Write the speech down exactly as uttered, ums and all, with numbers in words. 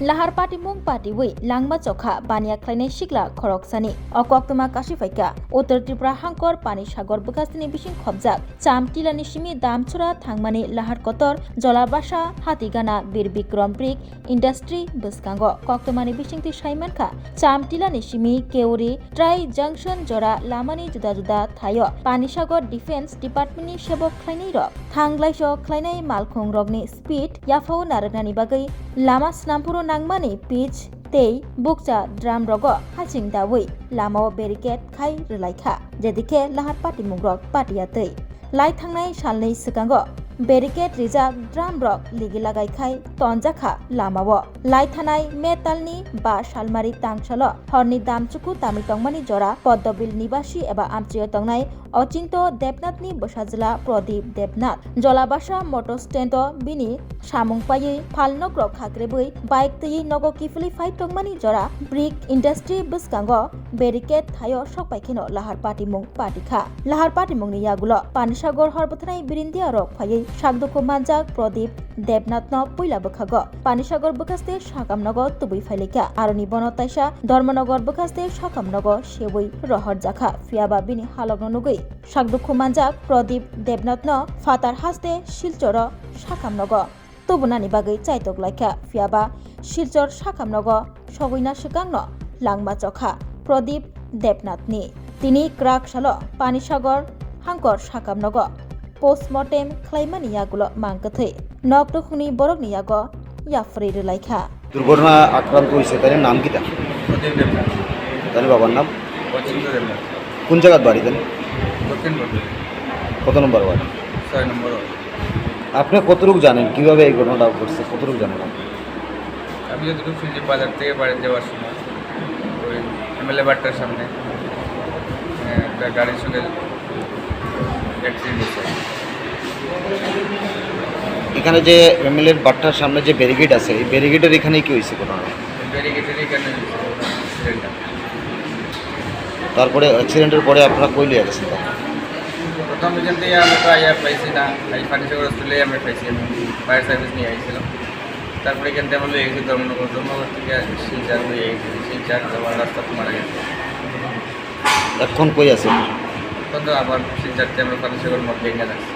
Lahar patimung patiwi langma chokha baniya khlainai sikla khoroksani. O koktwma kashi phaikha Uttar Tripura hangkor Pani Sagor bwkhastini bising khopjak Chamtilani simi Damchura thangmani Lahar Kotor Jolabasa Hatigana Bir Bikram Brick Industry bwskango. Koktwmani bisingtwi saimankha, Chamtilani simi Keuri Trai Junction jora lamani juda juda thaio Pani Sagor Defence Department ni sebok khlainai rok thanglaiso khlainai malkhung rokni speed yaphao narwknani bagwi lama snamphuru nangmani pitch tei bukcha drum rogo haching dawi lamao barricade khai rwlaikha, jedikhe lahar patimung rok patiya twi. Lai thangnai salni swkango barricade rijak drum rok ligi lagai khai tonjakha lamao. Lai thanai May talni ba salmari tangsalo horni damchuku tamwi tongmani jora Poddobil nibasi eba amchio tongnai Ochinto Debnathni bwsajwla Pradip Debnath Jolabasa motor stand-o bini samung paiwi phalnokrok khakrebwi bike twiwi nogo kiphilwi phai tongmani jora Brick Industry bwskango barricade thaio sokpaikheno lahar patimung patikha. Lahar patimungni yagulo Panisagor hor bwthanai birindiarok phaiwi sakdukhu manjak Pradip Debnathno puila bwkhago Panisagor bwkhaste sakamnogo tubui phailaikha. Aroni bono taisa Dharmanagar bwkhaste sakamnogo seui rohorjakha. Phiyaba bini halokno nugwi sakdukhu manjak Pradip Debnathno phatar haste Silchoro sakamnogo tubunani bagwi chaitok laikha. Phiyaba Silchor sakamnogo sogwina swkangno langma chokha Pradip Debnathni. Tini kwrak salo Panisagor hangkor sakamnogo postmortem khlaimani yagulo mang kwthwi nok nukhungni borokni yago yapharwi rwlaikha. দুর্ঘটনা আক্রান্ত হয়েছে, তার নাম কি? তার প্রদীপ দেবনাথ। তার বাবার নাম? অচিন্ত দেবনাথ। কোন জায়গার বাড়ি তার? দক্ষিণ বটতলি। কত নম্বর ওয়ার্ড? ছয় নম্বর ওয়ার্ড। আপনি কতটুকু জানেন, কিভাবে এই ঘটনাটা ঘটছে, কতটুকু জানেন আপনি? আমি যতটুকু শুনছি, বাজার থেকে বাড়ি যাওয়ার সময় ওই এমএলএ বাট্টার সামনে, আহ, একটা গাড়ির সঙ্গে অ্যাক্সিডেন্ট হয়েছে। এখানে যে এমএলএর বাট্টার সামনে যে ব্যারিকেড আছে, এই ব্যারিকেডের এখানে কি হয়েছে ঘটনা? ব্যারিকেডের এখানে অ্যাক্সিডেন্টটা। তারপরে অ্যাক্সিডেন্টের পরে আপনারা কই লিয়ে গেছেন তাকে? প্রথম এখান থেকে আমরা তো আইয়া পাইছি না, এই পানিসাগর হসপিটালে আমরা পাইছি, আমি ফায়ার সার্ভিস নিয়ে আইছিলাম। তারপরে এখান থেকে আমরা লিয়ে গেছি ধর্মনগর, ধর্মনগর থেকে শিলচর লিয়ে গেছি, শিলচর আবার রাস্তাতে মারা গেছে। এখন কই আছে? এখন তো আবার শিলচরতে আমরা পানিসাগর মধ্যে এখানে আছি।